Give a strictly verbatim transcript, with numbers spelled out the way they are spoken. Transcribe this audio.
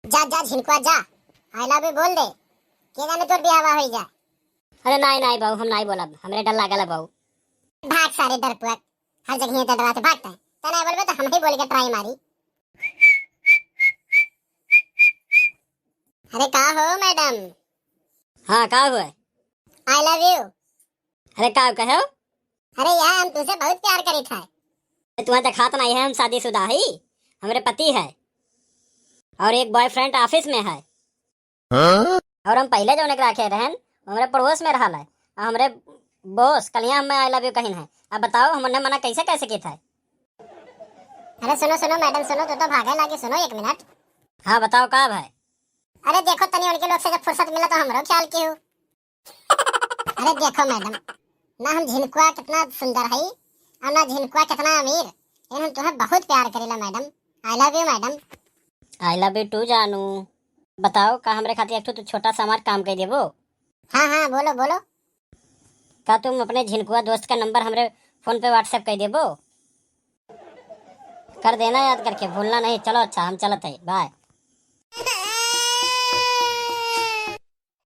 जा, जा झिनकुआ जा, I love you बोल दे, के जाने तोर बियाहवा होई जा। अरे नाई, नाई बाऊ, हम नाई बोलब, हमरे डर लागल है बाऊ। भाग सारे डरपुआ, हर जगह तो डराते भागता है। तै नाई बोलबे तो हम ही बोल के try मारी। अरे का हो मैडम? हाँ, का हुआ? I love you। अरे का कहो? अरे यार, हम तुझसे बहुत प्यार करी था। तुम्हें देखात नहीं है, हम शादीशुदा ही, हमरे पति है और एक boyfriend office में है। हाँ? और हम पहले जौन एक रखे रहन, वो हमरे पड़ोस में रहल है। और हमरे boss कलिया हमें I love you कहिन है। अब बताओ, हम उन्हें मना कैसे, कैसे किया था? अरे सुनो, सुनो मैडम, सुनो, तू तो भागे लागी, सुनो एक मिनट। हाँ, बताओ का भाई? अरे देखो तनी, उनके लोग से जब फुर्सत मिला तो हमरो ख्याल कियो। अरे देखो मैडम, ना हम झिनकुआ कितना सुंदर है और ना झिनकुआ कितना अमीर, लेकिन हम तुम्हें बहुत प्यार करेला मैडम। I love you मैडम। I love you too जानू। बताओ, का हमरे खातिर एक ठो तू छोटा सा हमार काम कर देबो? हाँ, हाँ, बोलो, बोलो। का तुम अपने झिनकुआ दोस्त का नंबर हमरे फोन पे WhatsApp कर देबो? कर देना याद करके, भूलना नहीं। चलो अच्छा, हम चलत है, बाय।